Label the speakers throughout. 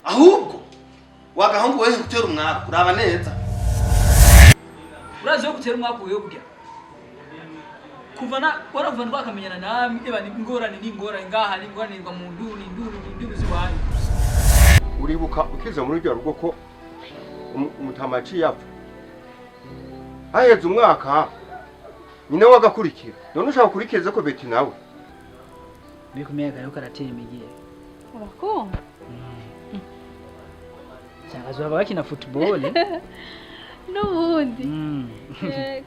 Speaker 1: Ahubwo wagahungu wewe gutera umwaku, uraba neza.
Speaker 2: Urazi yo gutera umwaku wewe burya. Kuva na waravuga ngo akamenyana nami eba ni ingorane ni ingorane ngaha ni ingorane ngo mu nduru ni nduru ni nduru ziwanyu.
Speaker 3: Uribuka ukiza muri ryo rugo ko umutamaci yapfa. Haheze umwaka nyina wagakurikira. None ushaka kurikiza ko Beti nawe.
Speaker 2: Mbiko myaka yo karatera imigiye.
Speaker 4: Urakumva?
Speaker 2: Cyangwa bakina football.
Speaker 4: N'ubundi.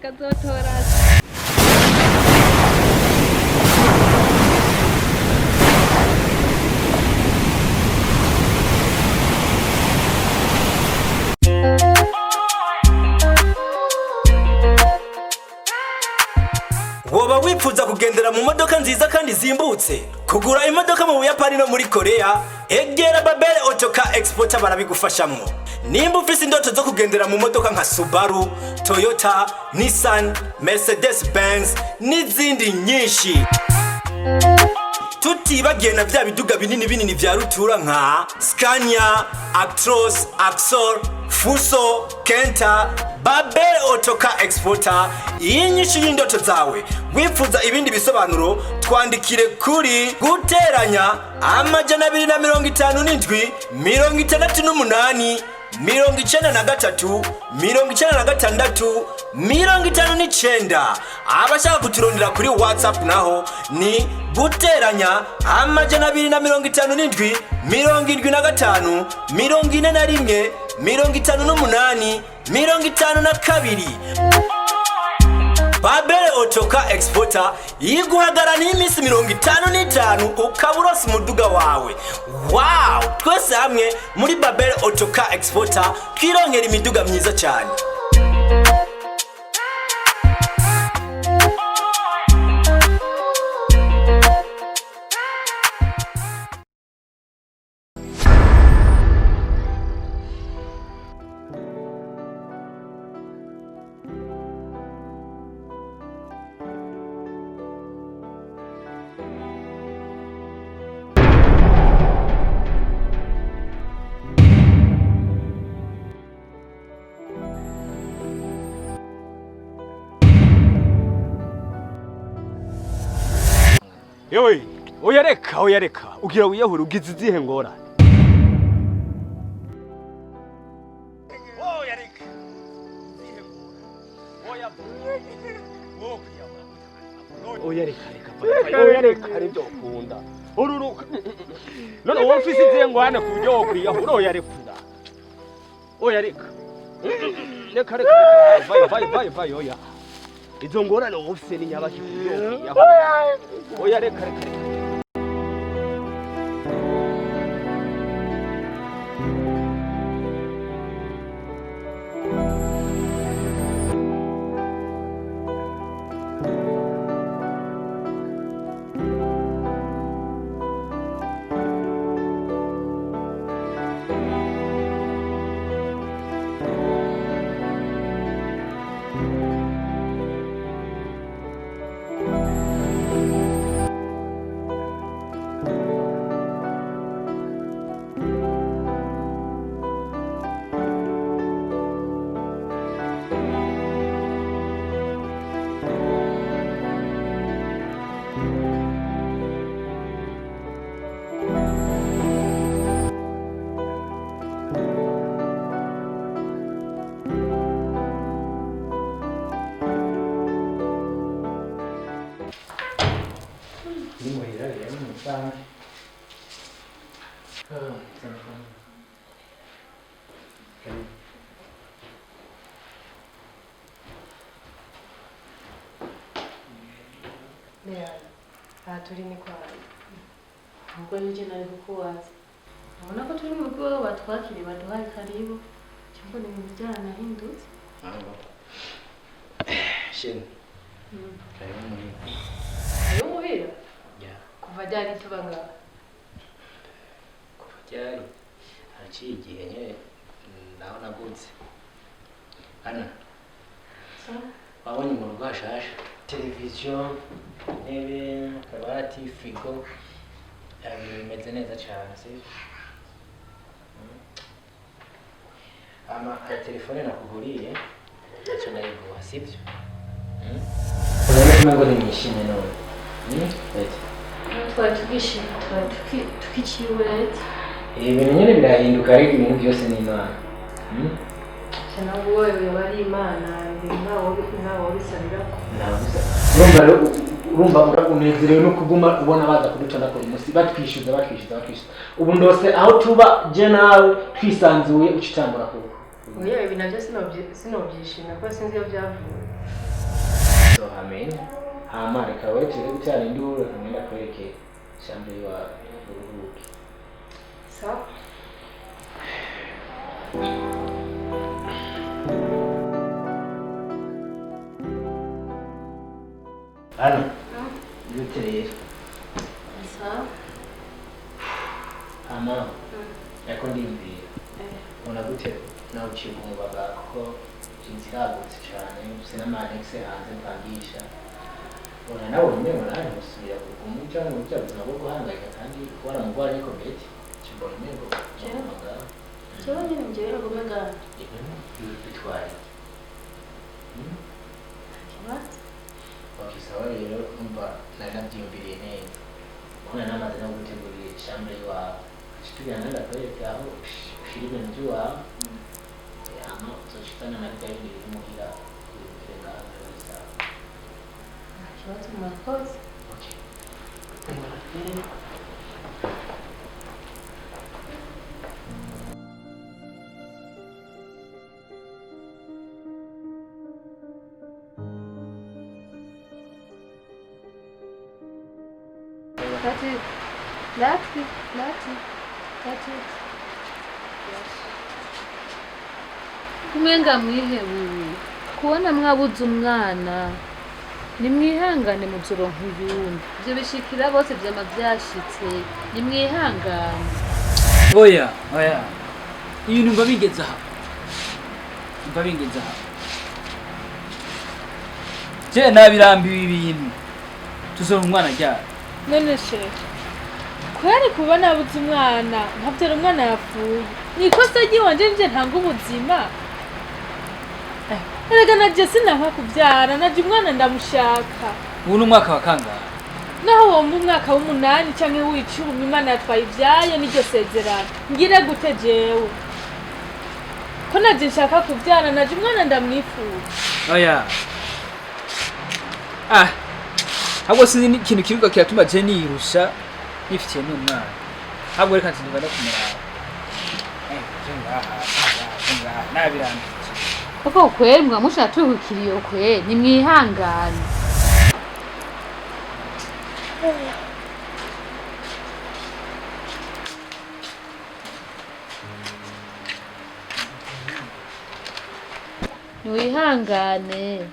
Speaker 4: Kazotora.
Speaker 5: Woba wifuza kugendera mu modoka nziza kandi zimbutse, kugura imodoka mu Buyapani no muri Korea, egera Babel Autocar Exporter barabigufashamwo. Nimba ufise indoto zo kugendera mu modoka nka Subaru, Toyota, Nissan, Mercedes Benz n'izindi nyinshi, tutibagiye na vya biduga binini binini vya rutura nka Scania, Actros, Axor, Fuso, Kenta. Babel Autocar Exporter iyi nyinshi y'indoto zawe. Wifuza ibindi bisobanuro twandikire kuri guteranya 257 68 93 96 59. Abashaka kuturondera kuri WhatsApp naho ni guteranya 257 75 41 58 52. Babel Autocar Exporter yiguhagara n'iminsi 55 ukaba uronse umuduga wawe. Wow! Twese hamwe muri Babel Autocar Exporter twironkera imiduga myiza cyane.
Speaker 6: Yewe, oya reka, oya reka. Ugira wiyahure ugize izihe ngorane? Oya reka. Izihe ngorane? Oya. Oya reka reka. Oya reka nibyo ukunda. Ururuka. None wowe ufise izihe ngorane ku buryo wokwiyahura? Oya rekura. Oya reka. Reka reka. Vai vai vai vai oya. Izo ngorane wowe ufise ni nyabaki ku buryo wokwiyahura. Oya reka reka reka.
Speaker 7: Aha turi ni kwawe.
Speaker 4: Ahubwo nije nari kukubaza. Ubona ko turi mu rugo iwawe batwakiriye baduhaye karibu. Cyangwa ni ibintu byaranahindutse.
Speaker 8: Sheni. Karibu muhira.
Speaker 7: Karibu muhira?
Speaker 8: Yeah.
Speaker 7: Kuva ryari tuba ngaha?
Speaker 8: Kuva ryari? Haraciye igihe nyene naho nagutse. Ana. Wabonye mu rugo hashasha. Televiziyo, intebe, akabati, firigo. Ibintu bimeze neza cyane, sivyo? Ama telefone nakuguriye ntacyo ndayiguha, sivyo? Urabona ko umengo ntimwishimye none. Eti.
Speaker 7: Twari tukishimye, twari tukiciyubura eti.
Speaker 8: Ibintu nyine birahinduka ariko ibintu byose ni Imana.
Speaker 7: Cyane wowe yoba ari Imana, ntawe wabisabirako.
Speaker 8: Urumva rero urumva unezerewe no kuguma ubona baza kuducana ku munsi batwishyuza batwishyuza batwishyuza. Ubu ndose aho tuba je nawe twisanzuye ucitangura kuko.
Speaker 7: Oya ibi nabyo sinobyishimira kuko sinzi iyo byavuye.
Speaker 8: So amen. Hama reka wewe tuze gucyana induru ngenda kwereke shambre iwawe uruhuke.
Speaker 7: Sawa.
Speaker 8: Ana. Gute rero.
Speaker 7: Sawa.
Speaker 8: Hama. Yako ndiyumvira. Ubona gute nawe uciye umubaga kuko inzu iragutse cyane ufise n'ama-annexe hanze mpangisha. Ubona nawe umengo nawe ntusubira kuguma uja mu burya buzima bwo guhangayika kandi waramugwara niko beti. Kimbona umengo umubaga.
Speaker 7: Jewe nyine njyewe ngume ngaha.
Speaker 8: Bitwaye iki?
Speaker 7: Nta kibazo.
Speaker 8: Okay, sawa rero umva nari nabyiyumviriye neza. Kuko nari namaze no gutegurira chambre iwawe. Tugenda ndakwereka aho ushira ibintu by'iwawe. Hama uzoshikana na bya bindi biri muhira ubikire ngaho biba sawa.
Speaker 7: Nta kibazo murakoze.
Speaker 8: Okay.
Speaker 4: That's it. That's it. That's it. That's it. Kumenga mwihebuye kubona mwabuze umwana nimwihangane muzoronka uyundi ivyo bishikira bose vyama vyashitse nimwihangane.
Speaker 2: Oya oya ibintu mba bigeze aha mba bigeze aha je nabirambiwe ibintu tuzoronka umwana ryari.
Speaker 9: None shefu kweri kuba nabuze umwana nkabyara umwana yapfuye ni ikosa ry'iwanje nje ntanga ubuzima. Erega naje sinanka kubyara naje umwana ndamushaka.
Speaker 2: Ubu ni umwaka wa kangahe?
Speaker 9: Naho womba umwaka w'umunani canke w'icumi Imana yatwaye ivyayo n'iryo sezerano ngire gute jewe ko naje nshaka kubyara naje umwana ndamwifuza.
Speaker 2: Oya ah ahubwo sinzi ikintu kiruka kiratuma je nirusha nifitiye n'umwana ahubwo reka nzinduka no kumuraba. Je ngaha je ngaha nabirambiye.
Speaker 4: Koko kweri mwamusha twihukiriye kweri nimwihangane. Niwihangane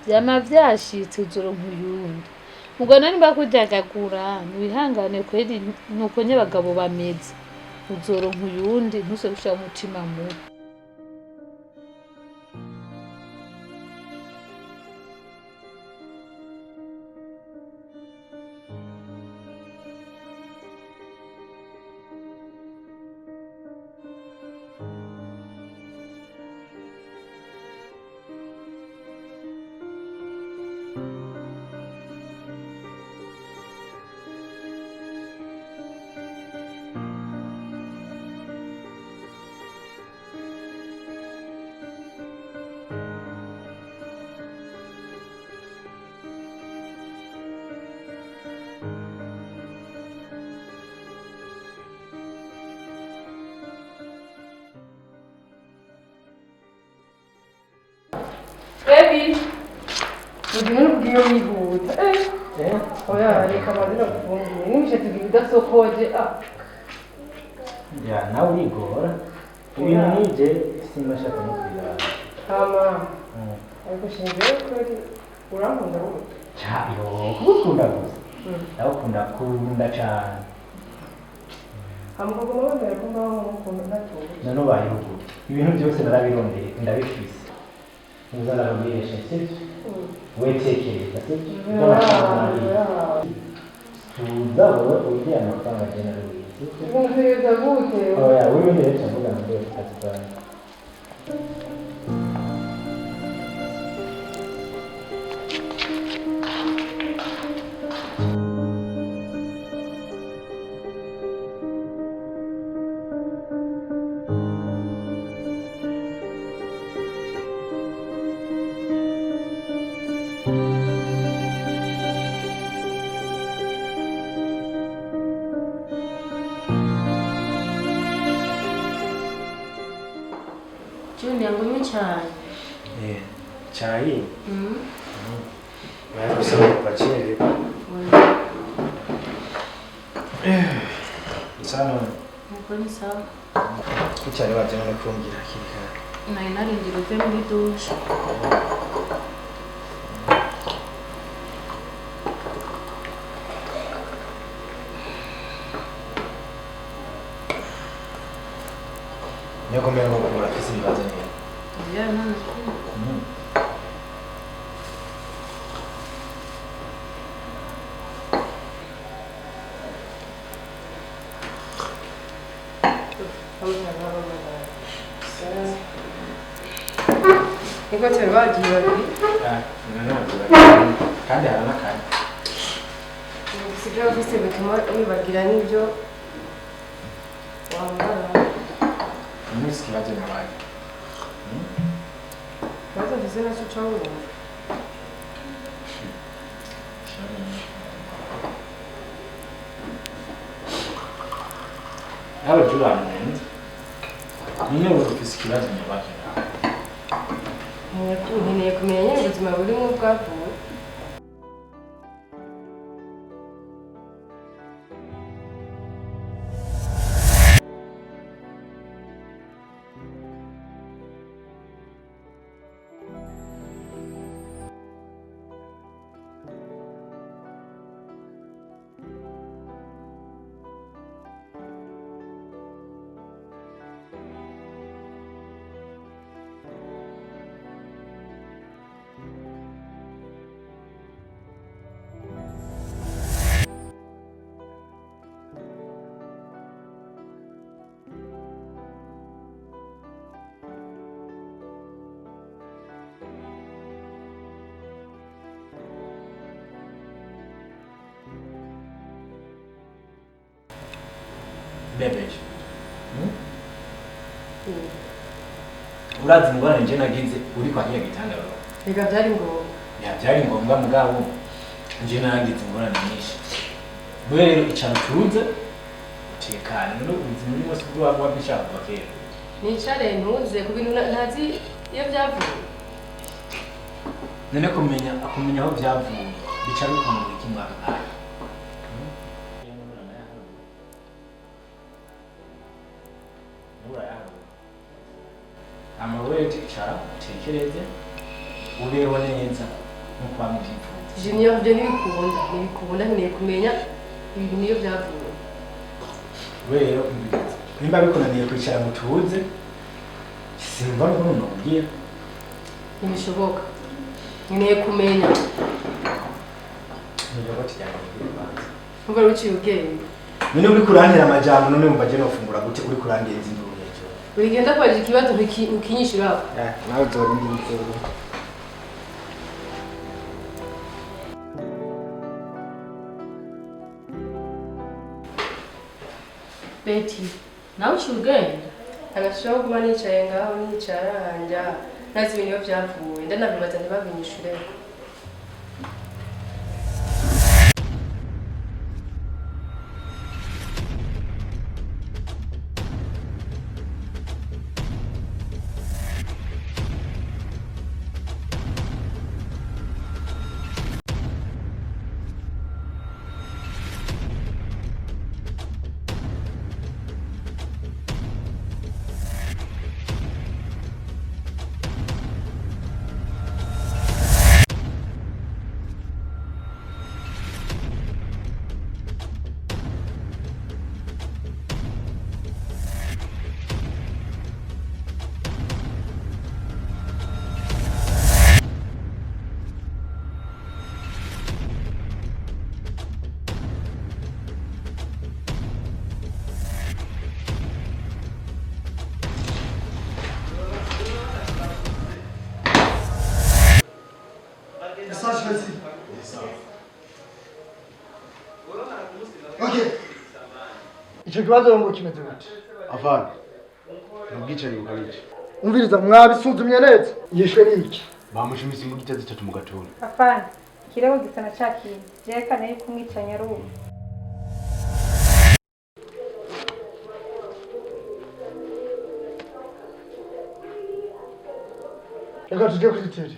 Speaker 4: vyama vyashitse uzoronka uyundi. Mugana nimba kujagagura niwihangane kweri nuko nyabagabo bameze. Uzoronka uyundi ntuse gushira umutima mubi.
Speaker 7: Baby, ugenda no kugira wihuta. Oya reka amazina gufungure n'imishatsi idasokoje ah.
Speaker 8: Ya nawe urigora ibintu nk'ibyo simba nshaka no kubiraba.
Speaker 7: Hama ariko shingiye kweri urankunda gute?
Speaker 8: Cyayo kugukunda gusa ndagukunda kunda cyane.
Speaker 7: Hama ukaguma wemera ko mbaho nk'ukuntu ntatuje?
Speaker 8: None ubayeho gute? Ibintu byose narabirondeye ndabifise, ntuza narabwireshe sibyo? Wetekereza sibyo? Tuza wowe urye amafaranga agena rubizi.
Speaker 7: Ntekereza gute?
Speaker 8: Oya wewe rero tuvuga ngo kazi kawe.
Speaker 10: Junior ngunywe cyane.
Speaker 8: Eh, chai. Bari gusaba bacererwa. Sana.
Speaker 10: Nuko ni sawa.
Speaker 8: Kucyari waje no kumbwira hakiri kare.
Speaker 10: Nari narindira uve muri dushe.
Speaker 8: Niyo komera ngo urafise ibibazo nyine.
Speaker 10: Ya none.
Speaker 7: Niko turi bagiye babiri.
Speaker 8: Kandi hari n'akanya.
Speaker 7: Usigaye ufise bituma wibagira n'ibyo wambara.
Speaker 8: Umunsi ikibazo nabaye.
Speaker 7: Ikibazo mfise nacyo uca wumva.
Speaker 8: Nawe jura neza. Nyine ubu ufise ikibazo nabaye nawe.
Speaker 7: Nkeneye kumenya nyine ubuzima burimo bwavuye.
Speaker 8: Bebeje. Urazi ingorane nje nagize uri kwa kiriya gitanda wawe.
Speaker 7: Reka byari ngombwa.
Speaker 8: Ya byari ngombwa mugabo nje nagize ingorane nyinshi. Wewe rero icara utuze utekane none ubuzima burimo si bwo waba wabishaka kuva kera.
Speaker 7: Nicare ntuze ku bintu ntazi iyo byavuye.
Speaker 8: None kumenya aho byavuye bica bikumura iki mwaka kanya. Amawe icara utekereze ubeho neza nkuko wamubyifuza.
Speaker 7: Junior byo ntibikunda nkeneye kumenya ibintu niyo byavuye.
Speaker 8: Wewe rero umviriza nimba bikunaniye kwicara ngo utuze simba n'ukuntu nokubwira.
Speaker 7: Ntibishoboka nkeneye kumenya.
Speaker 8: Nibyo tujyana kubanza.
Speaker 7: Umva ruciye ubwenge.
Speaker 8: None uri kurantera amajambo none wumva je nofungura gute uri kurandenza induru hejuru.
Speaker 7: Urigenda kwaje ikibazo ukinyishura aho.
Speaker 8: Nawe uzorindira.
Speaker 10: Betty, nawe uciye ubwenge.
Speaker 7: Anashobora kuguma nicaye ngaho nicara hanja ntazi ibintu iyo byavuye ndanabibaza ntibabinyishure.
Speaker 11: Merci. Okay. Icyo kibazo ngo kimeze gute?
Speaker 12: Avana. Ni ubwicanyi bukabije.
Speaker 11: Umviriza, mwabisuzumye neza? Yishwe n'iki?
Speaker 12: Bamushimise imbugita zitatu mu gatondo.
Speaker 13: Afande, ikirego gisa na ca kintu vyerekana yuko umwicanyi ari uwo.
Speaker 11: Reka tujye kuri tele.